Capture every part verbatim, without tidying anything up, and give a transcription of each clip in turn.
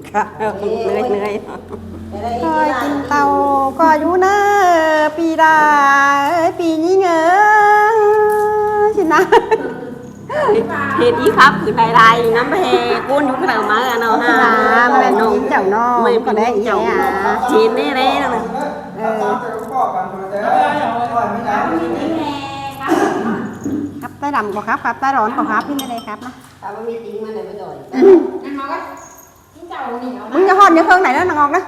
ค่ะ เหนื่อย เหนื่อย Thôi kin tau ꞌcọ dú ꞌnớ, ꞌpi đa ới, ꞌpi ꞌnhính ới. ꞌChí ꞌnạ, hên í khắp cứ đai đai ngắm ꞌhê ꞌcốn dú khả máư à nó ha. Mà ꞌmen ꞌchí chảu ꞌnọng ꞌcọ đảy í chảu à. Hên ꞌnê đảy ꞌnớ. Khắp ꞌTáy Đăm ꞌcọ khắp, khắp ꞌTáy Đón ꞌcọ khắp, ꞌhên đảy khắp ꞌnớ. ꞌMứng ꞌnhá ꞌhọn ꞌnhá ꞌkhớng đảy ꞌnớ, ꞌnặn ꞌngọk ꞌnớ.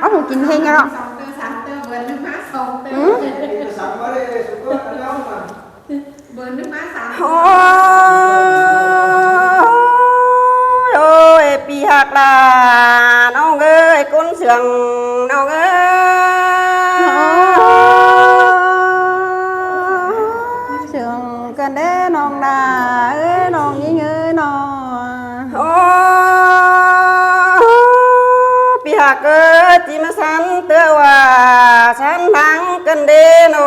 Ók hủ kin ꞌhêng ꞌnớ. Ôi, ôi, ꞌpi ꞌhặc là ꞌnọng ới, ꞌcốn sương ꞌnọng ới. Sương ꞌcợn đé ꞌnọng đa ới, ꞌnọng ꞌnhính ới ꞌnọ. Ôi, ꞌpi ꞌhặc ới, ꞌchí ꞌmá săn ꞌtưa ꞌva săn tháng ꞌcợn đé ꞌnọ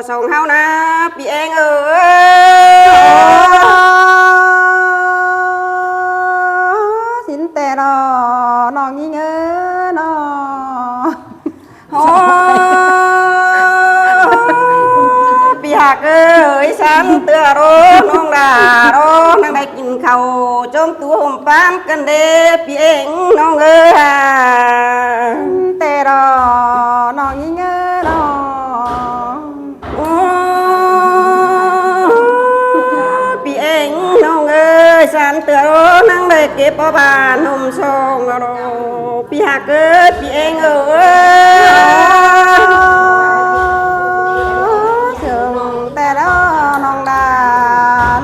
song ꞌháu ꞌnớ, ꞌpi ꞌéng ới. Sính ꞌtẹ ꞌnọ, ꞌnọng ꞌnhính ới ꞌnọ. Ôi, ꞌpi ꞌhặc ới, săn ꞌtưa ꞌnọng đa ꞌnọng ꞌnăng đảy kin khảu ꞌchóm ꞌtú ꞌhôm ꞌpán ꞌcợn đé, ꞌpi ꞌéng ꞌnọng ới à. Sính ꞌtẹ ꞌnọ, ꞌnọng ꞌnhính ới ꞌnọ. Ôi, ꞌpi ꞌéng ꞌnọng ới, săn ꞌtưa ꞌnọng ꞌnăng đảy kếp ꞌpó ban ꞌhôm song ꞌnọ. ꞌPi ꞌhặc ới, ꞌpi ꞌéng ới. Sương ꞌtẹ ꞌnọng đa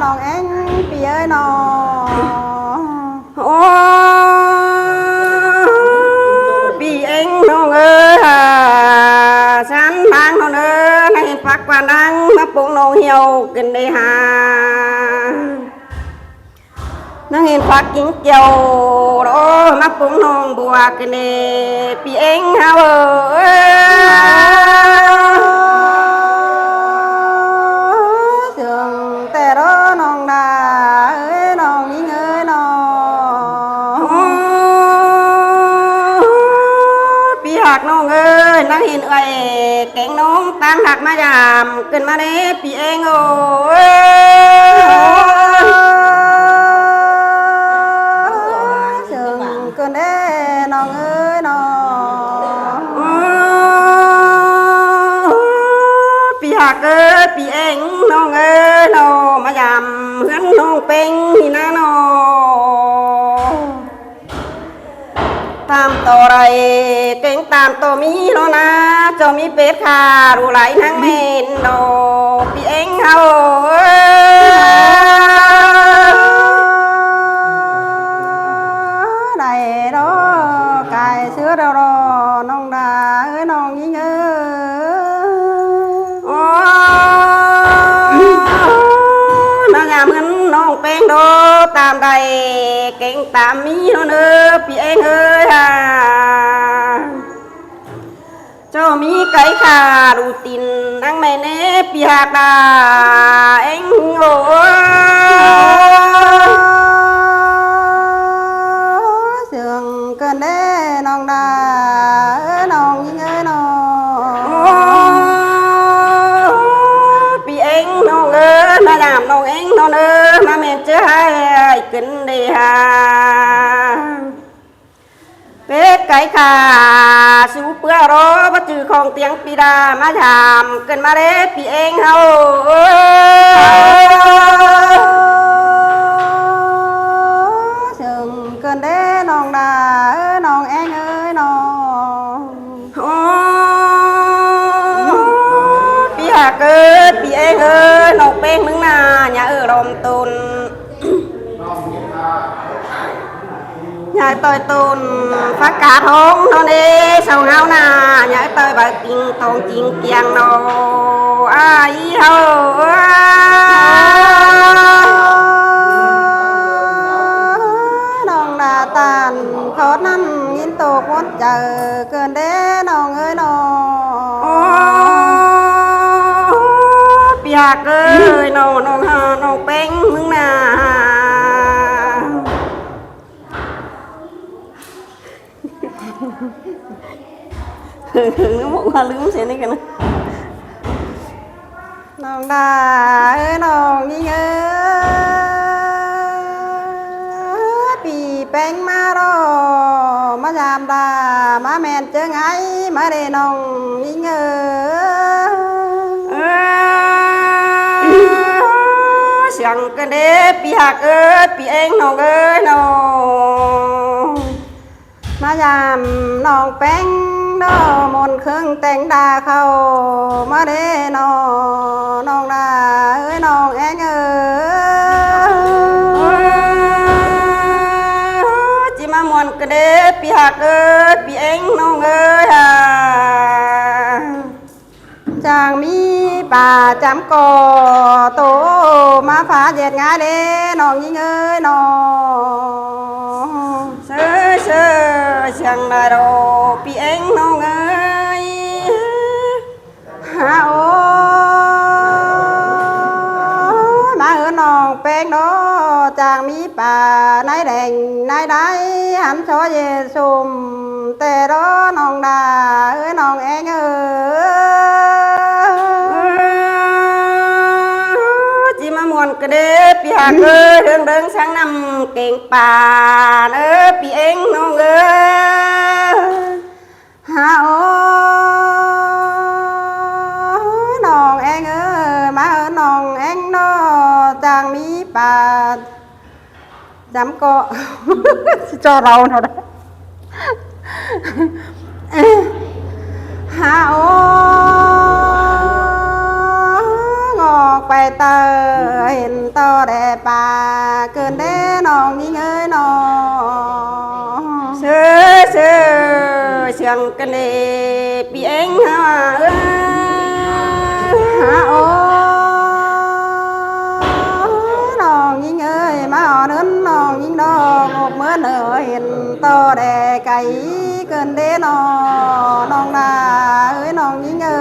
ꞌnọng ꞌéng ꞌpi ới ꞌnọ. Ôi, ꞌpi ꞌéng ꞌnọng ới à, săn tháng ꞌnọng ới, ꞌnăng hên phák ꞌquan đăng ꞌmá pông ꞌnọng hiêu ꞌcợn đé hả. ꞌNăng hên phák kin kiêu ꞌnọ ꞌmá pông ꞌnọng bua ꞌcợn đé, ꞌpi ꞌéng ꞌháu ới. Sương ꞌtẹ ꞌnọng đa ới, ꞌnọng ꞌnhính ới ꞌnọ. Ôi, ꞌpi ꞌhặc ꞌnọng ới, ꞌnăng hên ơi kéng ꞌnọng ꞌtáng ꞌhặc ꞌmá dăm ꞌcợn ꞌmá đé, ꞌpi ꞌéng ới. Sương ꞌcợn đé ꞌnọng ới ꞌnọ. Ôi, ꞌpi ꞌhặc ới, ꞌpi ꞌéng ꞌnọng ới ꞌnọ, ꞌmá dăm ꞌhướn ꞌnọng ꞌpéng ꞌnị ꞌnớ ꞌnọ. Tam ꞌto đảy kéng tam ꞌto ꞌmí ꞌnọ ꞌnớ, ꞌchọ ꞌmí pết khả đu lai ꞌnăng ꞌmen ꞌnọ, ꞌpi ꞌéng ꞌháu ới. Đảy ꞌnọ, cai ꞌsứa ꞌnọ ꞌnọng đa ới, ꞌnọng ꞌnhính ới. Ôi, ꞌmá dăm ꞌhướn ꞌnọng ꞌpéng ꞌnọ, tam đảy kéng tam ꞌmí ꞌnọ ꞌnớ, ꞌpi ꞌéng ới à. ꞌChọ ꞌmí cáy khả đu tin ꞌnăng ꞌmen ꞌnớ, ꞌpi ꞌhặc đa ꞌéng ới. Sương ꞌcợn đé ꞌnọng đa ới, ꞌnọng ꞌnhính ới ꞌnọ. Ôi, ꞌpi ꞌéng ꞌnọng ới, ꞌmá dăm ꞌnọng ꞌéng ꞌnọng ới, ꞌmá ꞌmen ꞌchớ ꞌhại ꞌcợn đé hả. Pết cáy khả sú ꞌpưa ꞌnọ, báu ꞌchư khong tiếng ꞌpi đa ꞌmá dăm ꞌcợn ꞌmá đé, ꞌpi ꞌéng ꞌháu ới. Sương ꞌcợn đé ꞌnọng đa ới, ꞌnọng ꞌéng ới ꞌnọ. Ôi, ꞌpi ꞌhặc ới, ꞌpi ꞌéng ới, ꞌnọng ꞌpéng ꞌmứng ꞌnạ, ꞌnhá ꞌnọng ꞌlóm tốn. ꞌNhá ꞌtoi tốn phác cát ꞌhóng ꞌnọ ꞌnê, song ꞌháu ꞌnạ, ꞌnhá ꞌtoi baư kin tông kin kiêng ꞌnọ. Ai ꞌháu ới. ꞌNọng đa ꞌtan khót ꞌnặn ꞌnhính ꞌtô ꞌcốn chaư ꞌcợn đé ꞌnọng ới ꞌnọ. Ôi, ꞌpi ꞌhặc ới, ꞌnọng, ꞌnọng, ꞌnọng ꞌpéng ꞌmứng ꞌnạ. Hương, hương, nước mộc hoa lưm xế này kìa. ꞌNọng đà ơi, ꞌnọng ꞌnhính ơi, ꞌpi ꞌpéng ꞌmá ꞌló, ꞌmá dam đà, ꞌmá ꞌmen ꞌchớ ꞌngai ꞌmá đé ꞌnọng ꞌnhính ơi. Siêng ꞌcợn đế ꞌpi ꞌhặc ơi, ꞌpi ꞌéng ꞌnọng ơi ꞌnọng. ꞌMá dam ꞌnọng ꞌpéng ꞌló, ꞌmuôn khương téng đa khảu ꞌmá đé ꞌnọng, ꞌnọng đà ơi, ꞌnọng ꞌéng ơi. ꞌChí ꞌmá ꞌmuôn ꞌcợn đế ꞌpi ꞌhặc ơi, ꞌpi ꞌéng ꞌnọng ơi hả. Chắng ꞌmí pả chăm ꞌcọ tô ꞌmá phá ꞌdệt ꞌngai đé ꞌnọng ꞌnhính ơi ꞌnọng. Sơ, sơ, siêng đảy đô ꞌpi ꞌéng ꞌnọng ơi. Hả ôi, ꞌmá ơi, ꞌnọng ꞌpéng ꞌló, chắng ꞌmí pả ꞌnái đeng ꞌnái đai hẳn so ꞌdệt sôm ꞌtẹ ꞌló, ꞌnọng đà ơi, ꞌnọng ꞌéng ơi. ꞌChí ꞌmá ꞌmuôn ꞌcợn đế ꞌpi ꞌhặc ơi, ꞌhướng ꞌlớng sáng ꞌnặm kéng pả ơi, ꞌpi ꞌéng ꞌnọng ơi. Hả ôi, ꞌnọng ꞌéng ơi, ꞌmá ơi, ꞌnọng ꞌéng ꞌló, chắng ꞌmí pả chăm ꞌcọ. ꞌChí ꞌchọ lau ꞌnọ đa. Hả ôi, ꞌngọk pay ꞌtạu hên ꞌto đé pả ꞌcợn đế ꞌnọng ꞌnhính ơi ꞌnọng. Sơ, sơ, siêng ꞌcợn đế ꞌpi ꞌéng hả ơi. Hả ôi, ꞌnọng ꞌnhính ơi, ꞌmá ꞌnọn ꞌnưng ꞌnọng ꞌnhính ꞌnọng, ꞌngọk ꞌmá ꞌnớ hên ꞌto đé cáy ꞌcợn đế ꞌnọng, ꞌnọng đà ơi, ꞌnọng ꞌnhính ơi.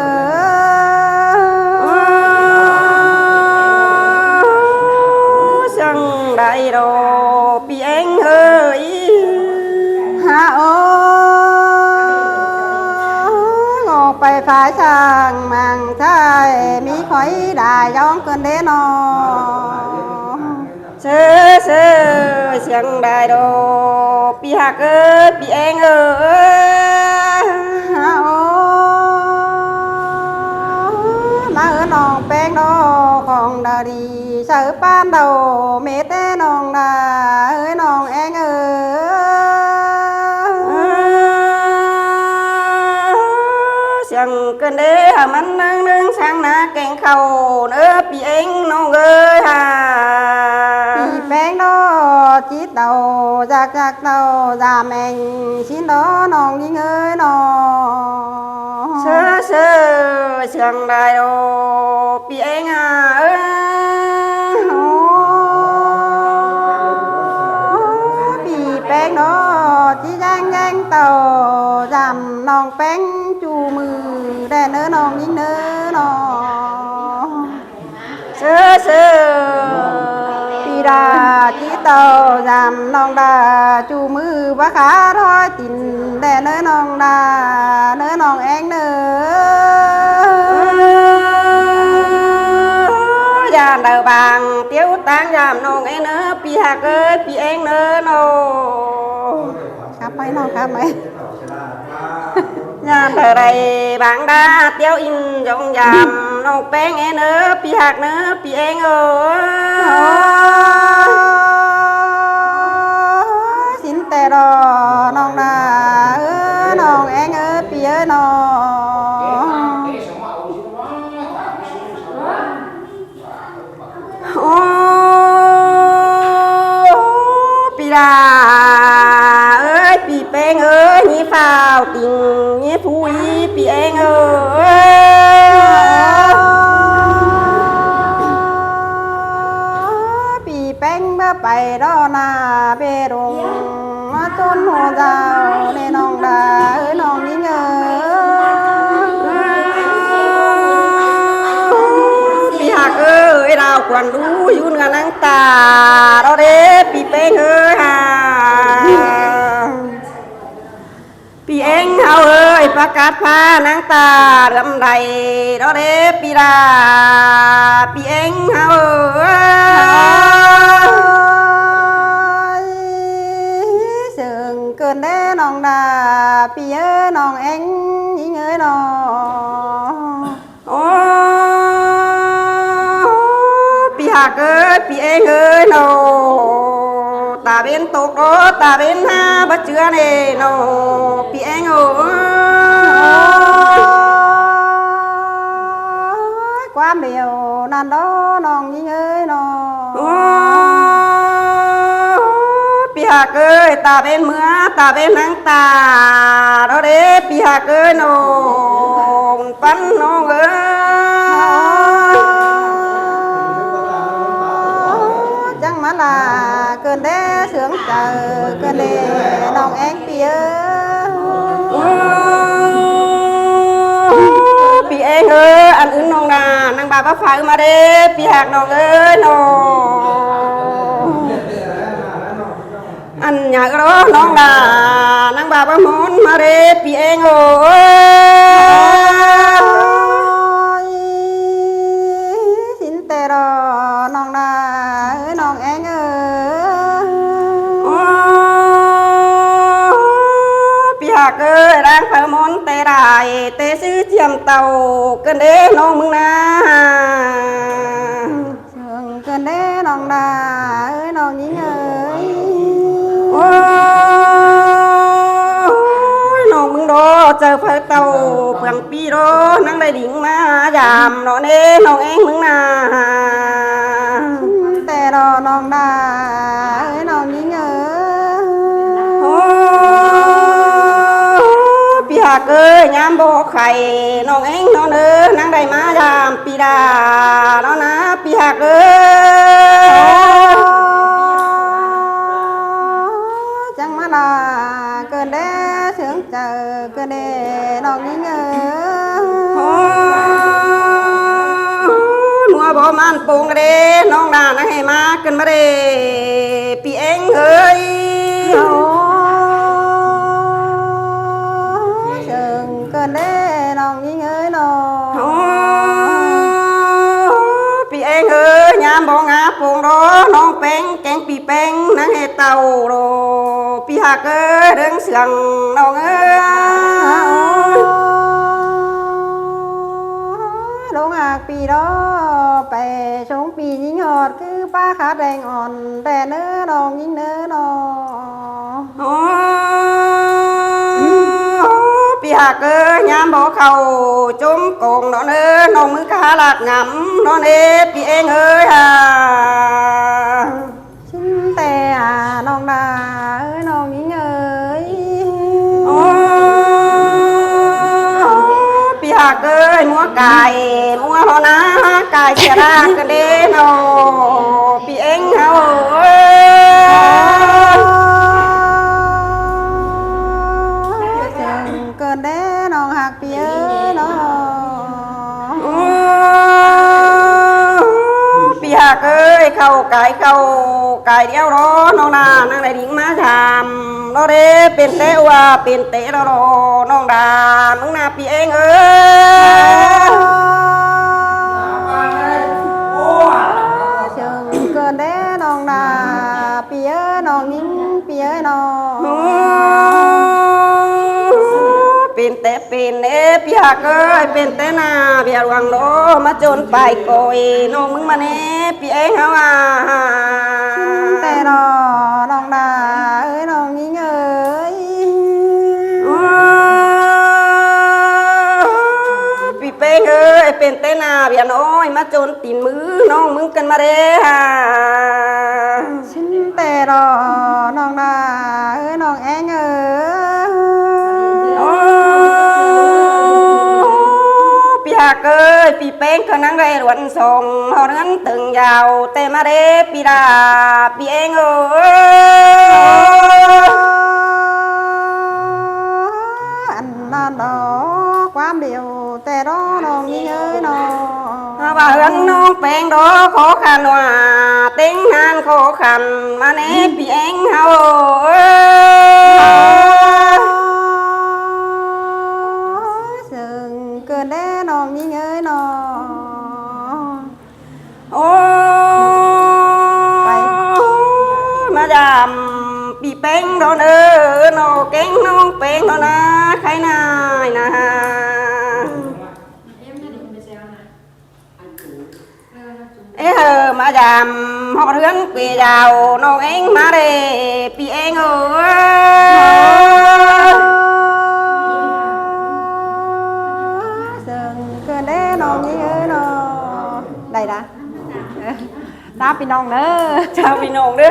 Siêng đảy đô ꞌpi ꞌéng ơi. Hả ôi, ꞌngọk pay phái sang măng sai ꞌmí khỏi đa ꞌdọn ꞌcợn đế ꞌnọng. Sơ, sơ, siêng đảy đô ꞌpi ꞌhặc ơi, ꞌpi ꞌéng ơi. Hả ôi, ꞌmá ơi, ꞌnọng ꞌpéng ꞌló, khong đa đi saư ꞌpán đao mết đé ꞌnọng đà ơi, ꞌnọng ꞌéng ơi. Siêng ꞌcợn đế hả ꞌmắn ꞌnưng ꞌnưng sáng ꞌná kéng khảu ꞌnớ ꞌpi ꞌéng ꞌnọng ơi hả. ꞌPi ꞌpéng ꞌló ꞌchí ꞌtạu ꞌdạk ꞌdạk ꞌtạu dam ꞌéng sín ꞌló ꞌnọng ꞌnhính ơi ꞌnọng. Sơ, sơ, siêng đảy đô ꞌpi ꞌéng hả ơi. Ôi, ꞌpi ꞌpéng ꞌló ꞌchí ꞌdáng ꞌdáng ꞌtạu dam ꞌnọng ꞌpéng ꞌchu ꞌmự đé ꞌnớ ꞌnọng ꞌnhính ꞌnớ ꞌnọng. Sơ, sơ, ꞌpi đa ꞌchí ꞌtạu dam ꞌnọng đà ꞌchu ꞌmự bá khá ꞌtoi tin đé ꞌnớ ꞌnọng đà ꞌnớ ꞌnọng ꞌéng ꞌnớ. Dam đaư bang ꞌtiếu ꞌtáng dam ꞌnọng ꞌéng ꞌnớ ꞌpi ꞌhặc ơi, ꞌpi ꞌéng ꞌnớ ꞌnọng. Khắp ꞌmạy ꞌnọng, khắp ꞌmạy. Dam đaư đảy bang đa ꞌtiếu in dong dam ꞌnọng ꞌpéng ꞌnớ ꞌpi ꞌhặc ꞌnớ ꞌpi ꞌéng ơi. Ôi, sín ꞌtẹ ꞌló ꞌnọng đà ơi, ꞌnọng ꞌéng ơi, ꞌpi ơi ꞌnọng. Ô, ꞌpi đa ơi, ꞌpi ꞌpéng ơi, ꞌnhí phao tỉng, ꞌnhí phui, ꞌpi ꞌéng ơi. ꞌPi ꞌpéng báu pay ꞌló ꞌna ꞌviạk rông ꞌmá ꞌtốn ꞌhô dao ꞌnị ꞌnọng đà ơi, ꞌnọng ꞌnhính ơi. ꞌPi ꞌhặc ơi, đao quan đú dú ꞌnưng ꞌnăng ta ꞌló đế, ꞌpi ꞌpéng ơi hả. ꞌPi ꞌéng ꞌháu ơi, ꞌpá Cắp ꞌphạ ꞌnáng ta lắm đảy đó đế ꞌpi đa, ꞌpi ꞌéng ꞌháu ơi. Sương cơn đế ꞌnọng đa, ꞌpi ơi ꞌnọng ꞌéng ꞌnhính ơi ꞌnọ. Ô, ꞌpi ꞌhặc ơi, ꞌpi ꞌéng ơi ꞌnọ. Ta bến tốc đó, ta bến ha bá ꞌchưa ꞌnê ꞌnọ, ꞌpi ꞌéng ơi. Ôi, ꞌquám điêu ꞌnặn đó ꞌnọng ꞌnhính ơi ꞌnọ. Ô, ꞌpi ꞌhặc ơi, ta bến ꞌmứa, ta bến ꞌnáng ta đó đế, ꞌpi ꞌhặc ơi ꞌnọ. Pắn ꞌnọng ơi. Chắng ꞌmắn ꞌla cơn đế sướng chaư, cơn đế ꞌnọng ꞌéng ꞌpi ơi. ꞌPi ꞌéng ơi, ăn ứn ꞌnọng đa ꞌnăng ba báu phaư ꞌmá đế, ꞌpi ꞌhặc ꞌnọng ơi ꞌnọ. Ăn ꞌnhá ꞌcọ ꞌnọng đa ꞌnăng ba báu ꞌmôn ꞌmá đế, ꞌpi ꞌéng ơi. Ôi, sín ꞌtẹ ꞌnọng đa ơi, ꞌnọng ꞌéng ơi. Ô, ꞌpi ꞌhặc ơi, đang phaư ꞌmôn ꞌtẹ đảy, ꞌtẹ ꞌsứ ꞌchiêm tau, cơn đế ꞌnọng ꞌmứng ꞌna. Sương cơn đế ꞌnọng đa ơi, ꞌnọng ꞌnhính ơi. Ôi, ꞌnọng ꞌmứng đó, chaư phaư tau, păng ꞌpi đó, ꞌnăng đảy đing ꞌmá dam ꞌnọ ꞌnê, ꞌnọng ꞌéng ꞌmứng ꞌna. Sín ꞌtẹ ꞌnọng đa ơi, ꞌnọng ꞌnhính ơi. Ô, ꞌpi ꞌhặc ơi, ꞌnhám báu khay, ꞌnọng ꞌéng ꞌnọ ꞌnớ, ꞌnăng đảy ꞌmá dam ꞌpi đa ꞌnọ ꞌna, ꞌpi ꞌhặc ơi. Chắng ꞌmắn ꞌla cơn đế sướng chaư, cơn đế ꞌnọng ꞌnhính ơi. Ô, ꞌmứa báu ꞌmắn pông đế, ꞌnọng đa ꞌnăng hê ꞌmá cơn ꞌmá đế, ꞌpi ꞌéng ơi. Ô, sương cơn đế ꞌnọng ꞌnhính ơi ꞌnọ. Ô, ꞌpi ꞌéng ơi, ꞌnhám báu ngá pông đó, ꞌnọng ꞌpéng, kéng ꞌpi ꞌpéng, ꞌnăng hê tau đó, ꞌpi ꞌhặc ơi, ꞌlớng sương ꞌnọng ơi. Ôi, ꞌlống ꞌhặc ꞌpi đó, pay sống ꞌpi ꞌnhính ꞌhọt, cứ ꞌpá khát đen ỏn, ꞌtẹ ꞌnớ ꞌnọng ꞌnhính ꞌnớ ꞌnọ. Ô, ꞌpi ꞌhặc ơi, ꞌnhám báu khảu chốm công ꞌnọ ꞌnớ, ꞌnọng ꞌmứng cá ꞌlặc ngắm ꞌnọ ꞌnê, ꞌpi ꞌéng ơi ha. Sín ꞌtẹ ꞌnọng đa ơi, ꞌnọng ꞌnhính ơi. Ô, ꞌpi ꞌhặc ơi, ꞌmứa cai, ꞌmứa ꞌhọ ꞌna, cai sia ꞌlặc cơn đế ꞌnọ, ꞌpi ꞌéng ꞌháu ơi. Sương cơn đế ꞌnọng ꞌhặc ꞌpi ơi ꞌnọ. Ô, ꞌpi ꞌhặc ơi, khảu cai, khảu cai điêu đó, ꞌnọng đa ꞌnăng đảy đing ꞌmá dam đó đế, pên té ꞌva pên té đó đó, ꞌnọng đa ꞌmứng ꞌna, ꞌpi ꞌéng ơi. Sương cơn đế ꞌnọng đa, ꞌpi ơi, ꞌnọng ꞌnhính ꞌpi ơi ꞌnọ. Ô, pên té pên ê, ꞌpi ꞌhặc ơi, pên té ꞌna ꞌviạk ꞌluống đó, ꞌmá chốn pay côi ꞌnọng ꞌmứng ꞌmá ꞌnê, ꞌpi ꞌéng ꞌháu ha. Sín ꞌtẹ đó ꞌnọng đa ơi, ꞌnọng ꞌnhính ơi. Ô, ꞌpi ꞌpéng ơi, pên té ꞌna ꞌviạk ꞌnọi, ꞌmá chốn tin ꞌmứ ꞌnọng ꞌmứng cơn ꞌmá đế ha. Sín ꞌtẹ đó ꞌnọng đa ơi, ꞌnọng ꞌéng ơi. Ô, ꞌpi ꞌhặc ơi, ꞌpi ꞌpéng ꞌcọ ꞌnăng đảy ꞌluống song, ꞌhọt ꞌhướn tơng dao, ꞌtẹ ꞌmá đế, ꞌpi đa, ꞌpi ꞌéng ơi. Ăn ꞌnặn đó, ꞌquám điêu ꞌtẹ đó ꞌnọng ꞌnhính ơi ꞌnọ. Hảư ꞌva ꞌhướn ꞌnọng ꞌpéng đó khó khăn ꞌva, ꞌtếng ꞌnặn khó khăn ꞌmá ꞌnê, ꞌpi ꞌéng ꞌháu ơi. Nó kéng ꞌnọng ꞌpéng nó ꞌna, khay ꞌnại ꞌna. Ê hơ, ꞌmá dăm ꞌhọt ꞌhướn quê dao ꞌnọng ꞌéng ꞌmá đê, ꞌpi ꞌéng ơi. Sương cơn đé ꞌnọng ꞌnị ơi nó. Đảy đa. Chào ꞌpi ꞌnọng ꞌnớ. Chào ꞌpi ꞌnọng ꞌnớ.